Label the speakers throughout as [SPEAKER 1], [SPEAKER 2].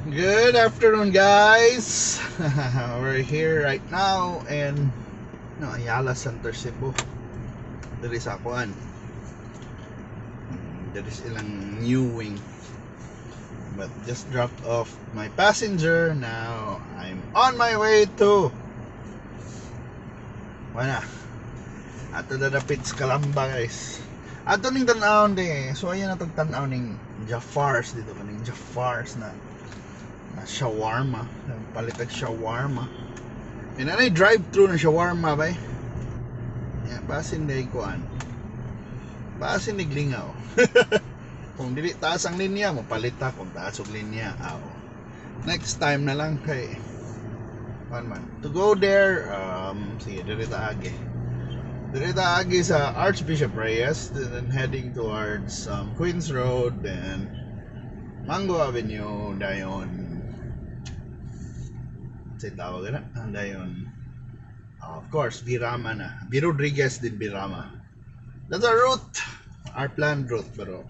[SPEAKER 1] Good afternoon, guys. We're here right now in, no, Ayala Center, Cebu. Diri sa kuan. Diri sa ilang new wing. But just dropped off my passenger. Now I'm on my way to wala. Ato na dapit sa Calamba, guys. Ato ning tan-awon di. So ayan na tan-aw ning Jaffars dito, kaning Jaffars na shawarma. Palit og shawarma. And anay drive-thru na shawarma bay. Yeah, basin day kuan. Basin ni lingaw. Kung dili taas ang linya, mo palit ta. Kung taas og linya, aw. Next time na lang kay kuan man. To go there, sige, diri ta agi. Diri ta agi sa Archbishop Reyes, then heading towards Queens Road, then Mango Avenue, dayon sa tawag na, dayon of course, V. Rama na. V. Rodriguez din V. Rama. That's our route. Our planned route, pero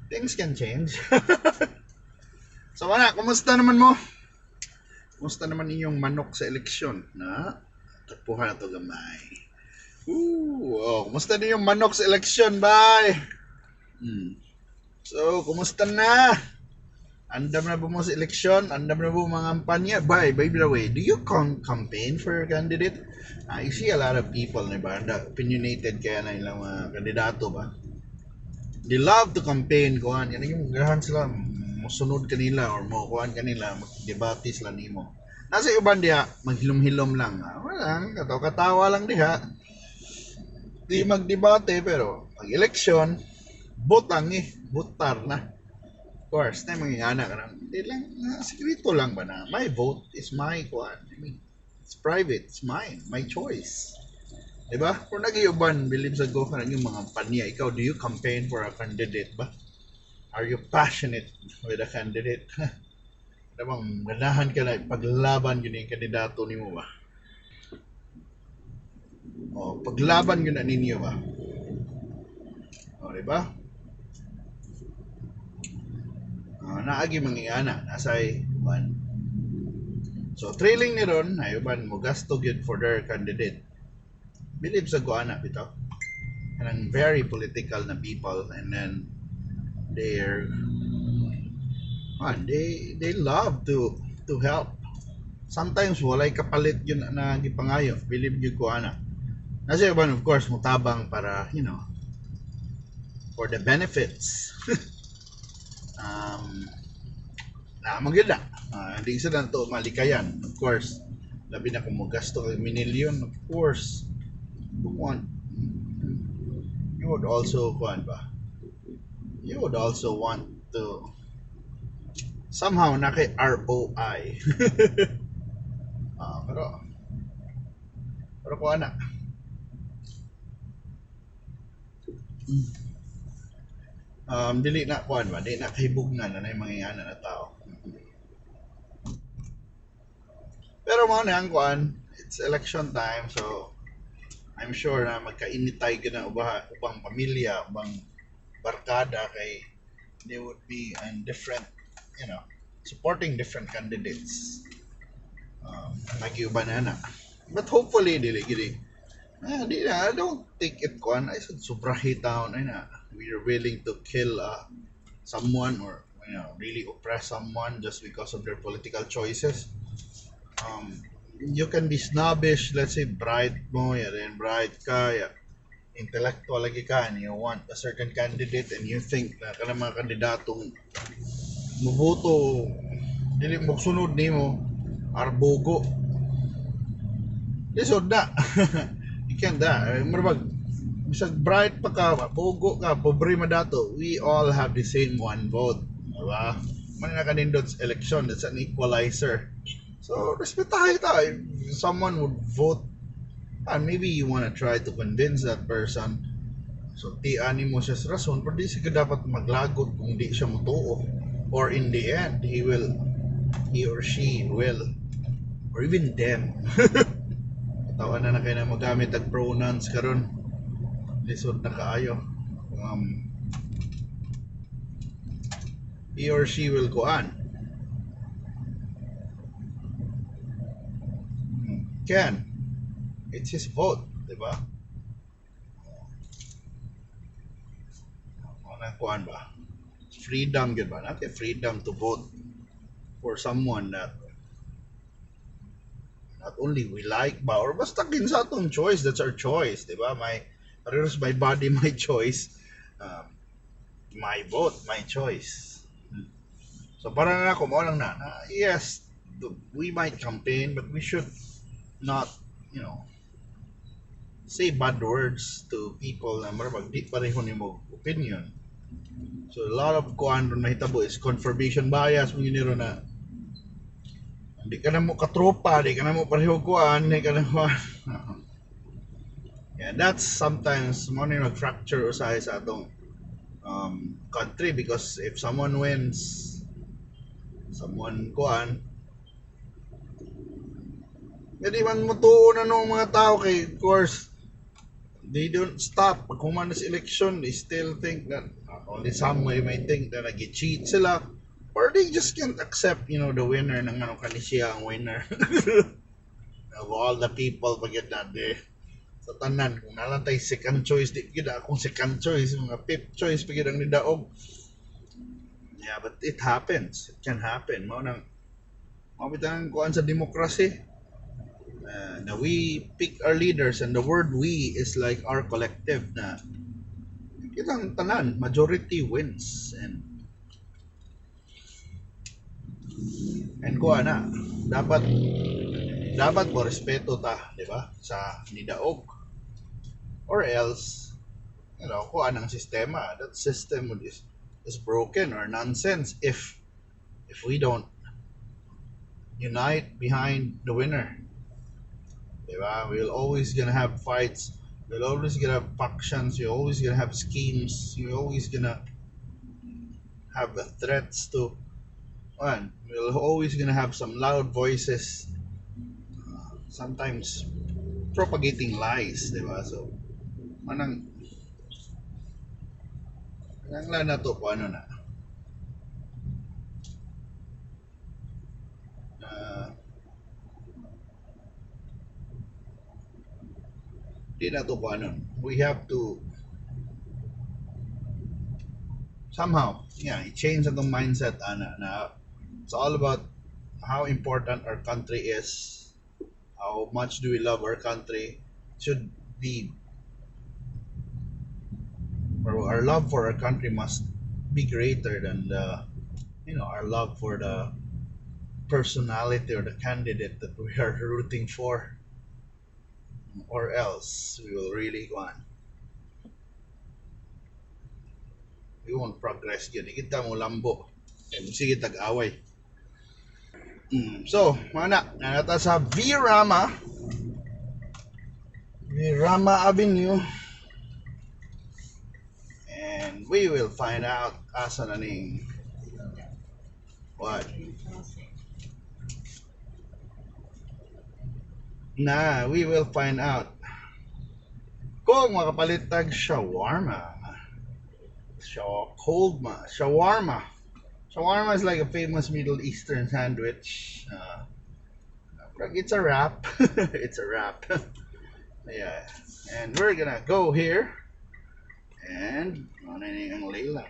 [SPEAKER 1] things can change. So wala, kumusta naman mo? Kumusta naman inyong manok sa eleksyon? Na? Tapuhan na to gamay. Ooh, oh, kumusta na yung manok sa eleksyon, bay? So, kumusta na? Andam na ba mo sa eleksyon? Andam na ba mga kampanya? By the way, do you campaign for your candidate? I see a lot of people, di ba? Opinionated kaya na ilang mga kandidato ba? They love to campaign, kuan. Yan yung ganahan sila, musunod kanila or mo kuan kanila, magdebate sila nimo. Nasa uban diha, maghilom-hilom lang. Ah, wala, katawa-katawa lang diha. Di magdebate pero pag eleksyon, butang eh, butar na. Of course, na mga ingana ka na. Di lang, sikreto lang ba na my vote is my kuan. I mean, it's private, it's mine, my choice. Diba? Kung nag-iuban, believe sa go ka yung mga panya, ikaw, do you campaign for a candidate ba? Are you passionate with a candidate? Namang ganahan ka na paglaban yun yung kandidato nimo ba? O, paglaban yun na ninyo ba? O, di ba? Naagi mga ingana, nasay one. So, trailing ni ron, ay uban mo gasto gyud for their candidate. Believe sa guana bitaw. Kanang very political na people and then they're man, they love to help. Sometimes walay kapalit yun na gipangayo. Believe gyud ko ana. Nasa uban, of course, mutabang para, for the benefits. Na magyud na. Hindi sa na to malikayan. Of course, labi na kung mogasto kag minilyon, of course, you would also kuan ba? You would also want to somehow na kay ROI. Pero kuan na. Dili na kuan ba, di na kahibugnan na yung mga ingana na tao. Pero mao na ang kuan, it's election time, so I'm sure na magkainitay ka na ubang pamilya, ubang barkada kay they would be in different, supporting different candidates. Nagiuban na na. But hopefully, dili gini. Ah, di na, I don't think it kuan. I said sobrahi taon ay na. We are willing to kill someone or really oppress someone just because of their political choices. You can be snobbish, let's say bright mo, ya then bright ka, ya, intellectual lagi ka, and you want a certain candidate and you think na kanang mga kandidatong muboto dili mo sunod nimo arbogo. Lisod na. You can't da. Murag bisag bright pa ka, bogo ka, pobre man dato, we all have the same one vote. Diba? Man na kanindot sa election, that's an equalizer. So, respetahe ta. If someone would vote, and maybe you wanna try to convince that person, so tiani mo siya sa rason, pero di siya dapat maglagot kung di siya motuo. Or in the end, he or she will, or even them. Tawa na na kayo na magamit ang pronouns karon. Lisod na kaayo. He or she will kuan. Can. It's his vote, di ba? Ano kuan ba? Freedom gyud ba? Not freedom to vote for someone that not only we like ba or basta kinsa atong choice, that's our choice, di ba? My my body, my choice. My vote, my choice. So para na ako mo lang na, yes, we might campaign, but we should not say bad words to people na murag di pareho nimo opinion. So a lot of kuan ron mahitabo is confirmation bias mo giniro na di ka na mo katropa, di ka na mo pareho kuan, di ka na kuan. Yeah, that's sometimes mo ni nag-fracture usahay sa atong country, because if someone wins, someone kuan, hindi man mo tuo na nung mga tao kay, of course, they don't stop. Pag human sa election, they still think that, only some way may think that nag-cheat sila, or they just can't accept the winner ng ano kani siya ang winner. Of all the people, pag yun na, de, sa tanan, kung nalang tayo second choice, di gid akong second choice, mga fifth choice, pag yun ang nidaog. Yeah, but it happens. It can happen. Mao nang, mao bitang kuan sa democracy. Na we pick our leaders, and the word we is like our collective na kitang tanan, majority wins, and kuan na dapat mo respeto ta, di ba, sa nidaog, or else kuan ang sistema, that system is broken or nonsense if we don't unite behind the winner. Diba? We'll always gonna have fights. We'll always gonna have factions. You're always gonna have schemes. You're always gonna have the threats to. Man, we're always gonna have some loud voices. Sometimes propagating lies, diba? So, manang manang lang na to kung ano na. Di na to kung ano. We have to somehow, yeah, change atong mindset, ana, na it's all about how important our country is, how much do we love our country, should be, or our love for our country must be greater than our love for the personality or the candidate that we are rooting for, or else we will really go on. We won't progress yun. Kita mo lambo. Sige tag-away. So, mana, nanata sa Virama. Virama Avenue. And we will find out asa na ning what? Na, we will find out kung makapalit tag shawarma. Cold ma, shawarma. Shawarma is like a famous Middle Eastern sandwich. It's a wrap. It's a wrap. Yeah. And we're going to go here. And ano na yung Layla.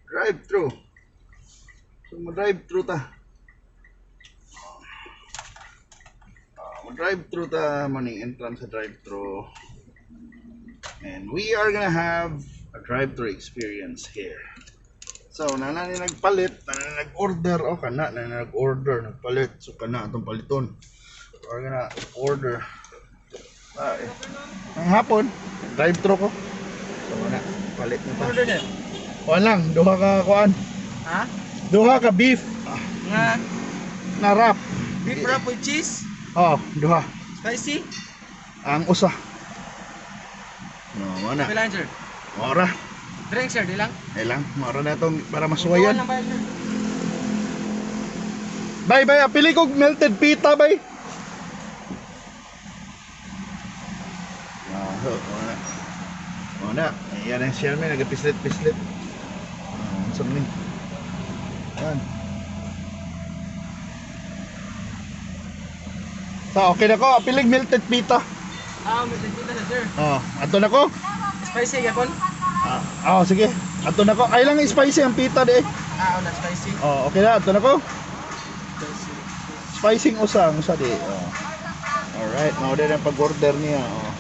[SPEAKER 1] Drive through. So mag-drive through ta. Mag-drive through ta, maning entrance sa drive through. And we are going to have a drive-through experience here. So, nana ni nagpalit, nana ni nag-order, oh, kana, nana nag-order, nagpalit. So, kana atong paliton. We're going to order. Ay, ang hapon, drive-through ko. So, na, palit na ta.
[SPEAKER 2] Order niyo?
[SPEAKER 1] Kuan lang, duha ka kuan.
[SPEAKER 2] Ha?
[SPEAKER 1] Duha ka beef.
[SPEAKER 2] Nga?
[SPEAKER 1] Na wrap.
[SPEAKER 2] Beef wrap with cheese?
[SPEAKER 1] Oh, duha.
[SPEAKER 2] Spicy?
[SPEAKER 1] Ang usa. No, mana.
[SPEAKER 2] Pila, sir?
[SPEAKER 1] Ora.
[SPEAKER 2] Drink, sir, di lang?
[SPEAKER 1] Di lang, mora na itong para masuwayan.
[SPEAKER 2] Lang ba, sir?
[SPEAKER 1] Bay, bay, apili kog melted pita, bay. Oh, wala. Wala. Ayan ang chairman, nagapislit-pislit. Oh, saan ni? Ayan. Ta, okay na ko. Pilig melted pita.
[SPEAKER 2] Ah, may pita na, sir.
[SPEAKER 1] Oh, ato na ko.
[SPEAKER 2] Spicy gapon?
[SPEAKER 1] Ah, oh, sige. Ato na ko. Ay lang spicy ang pita di.
[SPEAKER 2] Ah, wala spicy.
[SPEAKER 1] Oh, okay na. Ato na ko.
[SPEAKER 2] Spicy.
[SPEAKER 1] Spicy usa, ang usa di. Oh. Alright, mao din ang pag-order niya. Oh.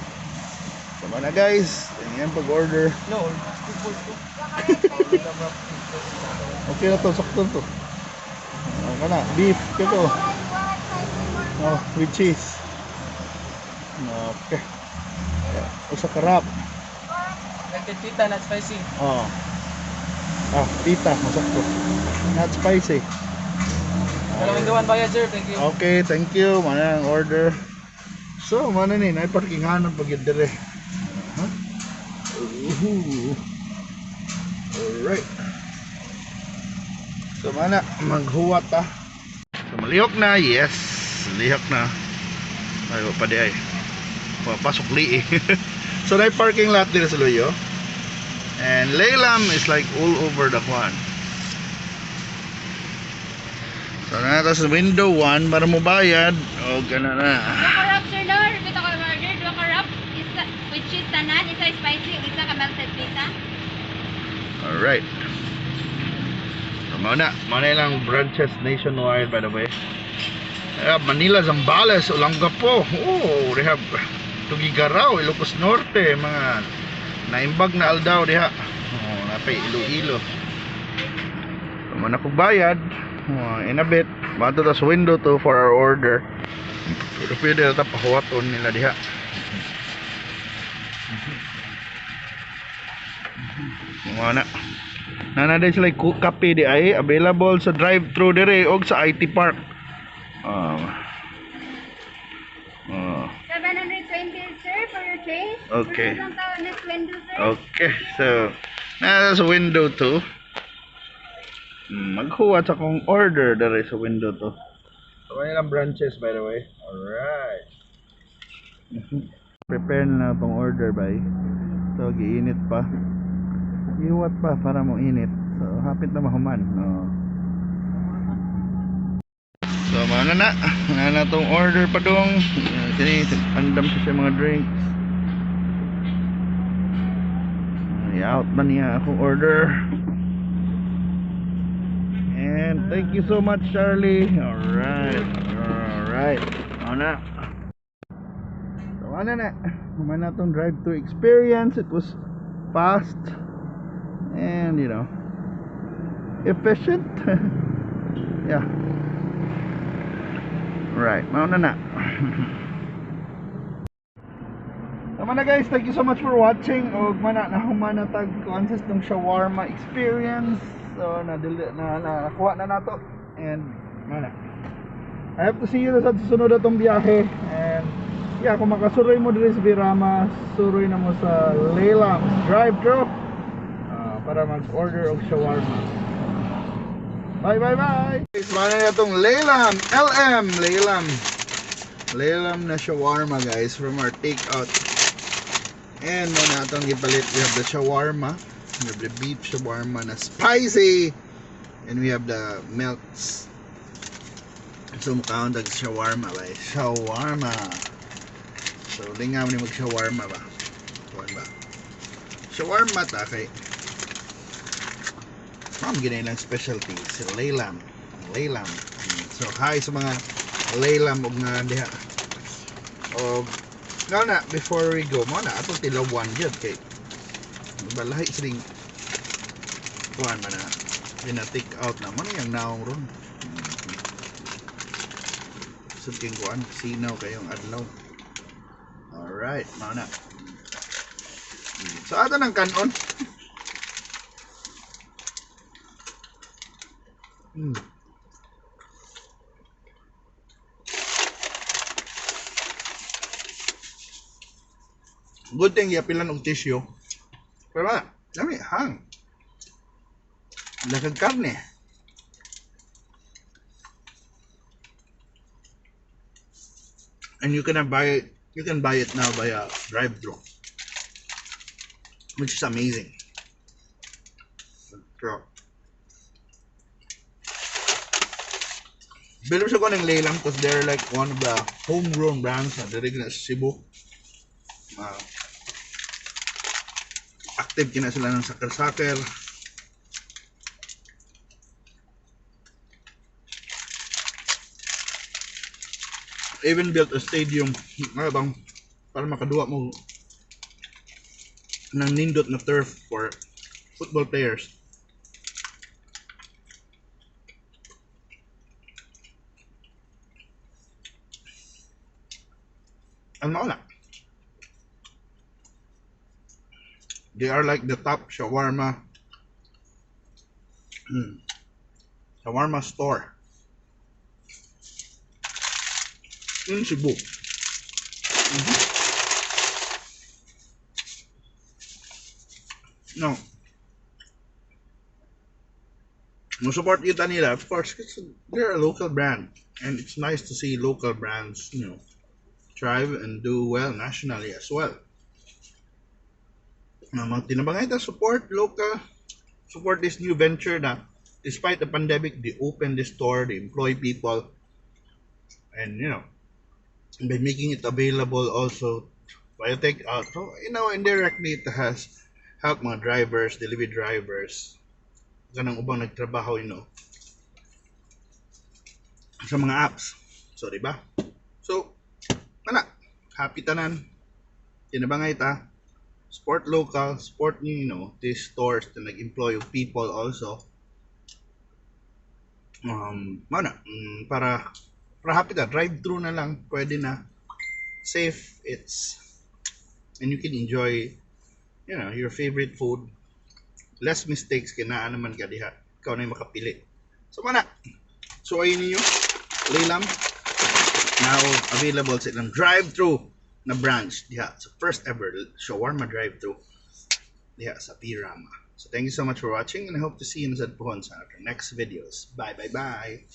[SPEAKER 1] Tama na, guys. Yan ang pag-order.
[SPEAKER 2] No, two four two.
[SPEAKER 1] Okay na to, sakto to. Okay na, beef kito. Oh, with cheese. Okay. Usa ka wrap.
[SPEAKER 2] Melted pita, not spicy.
[SPEAKER 1] Oh. Ah, pita, masakto. Not spicy.
[SPEAKER 2] Dalawang gawan bayad, sir. Thank you.
[SPEAKER 1] Okay, thank you. Mana ang order. So, mana ni, nay parkingan pag yun dire. Huh? Uhu. Alright. So, mana, maghuwat ta. So, malihok na. Yes, lihok na. Ay, wa pa di ay. Papasok li eh. So, nay parking lot dire sa Luyo. And Leylam is like all over the Juan. So, na sa window 1 para mo bayad. O, gana na.
[SPEAKER 3] Duha ka wrap, sir, no? Repeat ako yung order. Duha ka wrap, isa with cheese tanan, isa spicy, isa ka melted pita.
[SPEAKER 1] Alright. So, mao na ilang branches nationwide, by the way. They have Manila, Zambales, Olongapo. Oh, they have Tuguegarao, Ilocos Norte, mga naimbag na aldaw diha. Oh, napay Iloilo. So, mao na kog bayad. Oh, in a bit, bato ta sa window to for our order. Pero pwede na ta pahuwaton nila diha. Mao na. Nana din sila kape di ay available sa drive-thru dire og sa IT Park.
[SPEAKER 3] 720, sir, for your change.
[SPEAKER 1] Okay.
[SPEAKER 3] Sunod lang tao next window, sir.
[SPEAKER 1] Okay, so nasa sa window 2. Maghuwat sa akong order dire sa window 2. So kanilang branches, by the way. Alright. Prepare na itong order by. So giinit pa. Gihuwat pa para mo init. So hapit na mahuman. No. So mga na na na tong order pa dong. Yan, kini andam siya sa mga drinks. I-out na niya akong order. And thank you so much, Charlie. Alright. Alright. Ano na. So ano na. Human na tong drive-thru experience. It was fast and efficient. Yeah. Right. Mao na na. Tama na, guys, thank you so much for watching. Og mana na human na tag kuan sa tong shawarma experience. So na na, na nakuha na nato and mana. I hope to see you sa susunod atong biyahe. And yeah, kung makasuroy mo diri sa Birama, suroy na mo sa Leylam's drive-thru para mag-order og shawarma. Bye bye bye. Guys, mana na itong Leylam, LM Leylam. Leylam na shawarma, guys, from our takeout. And mao na atong gipalit, we have the shawarma, we have the beef shawarma na spicy, and we have the melts. So mukaon tag shawarma ba? Shawarma. So lingaw ni mag shawarma ba? Kuan ba? Shawarma ta kay Ma'am ginay lang specialty si Leylam. Leylam. So hi sa mga Leylam og nga diha. Og nga na before we go mo na atong tilawan gyud kay balahi siling kuan man na gina take out na man yang naong ron. King kuan sinaw kayong adlaw. Alright, mao na. So ato nang kanon. Good thing yapilan og tissue. Pero ah, lami hang. Lakag karne. And you can buy it now via drive-thru. Which is amazing. Pero, Bilib sa ko ng Leylam because they're like one of the homegrown brands na diri na sa Cebu. Active kina sila ng soccer-soccer. Even built a stadium, ano bang, para makaduwa mo ng nindot na turf for football players. Ano na? They are like the top shawarma store in Cebu. No. Mo support kita nila, of course, because they're a local brand. And it's nice to see local brands thrive and do well nationally as well. Mga tinabangay ta, support local, support this new venture na despite the pandemic, they open the store, they employ people, and by making it available also via take out. So, indirectly it has helped mga drivers, delivery drivers, kanang ubang nagtrabaho sa mga apps. So, di ba? So, wala. Happy tanan. Tinabangay ta. Support local, support these stores na nag-employ of people also. Mana, para happy ta. Drive-thru na lang, pwede na. Safe, and you can enjoy your favorite food. Less mistakes, kaya naa naman ka diha. Ikaw na yung makapili. So, mana. So, ayun ninyo. Leylam. Now, available sa ilang drive-thru na branch diha. So, first ever shawarma drive-thru diha sa Pirama. So, thank you so much for watching and I hope to see you sa pohon sa our next videos. Bye, bye, bye.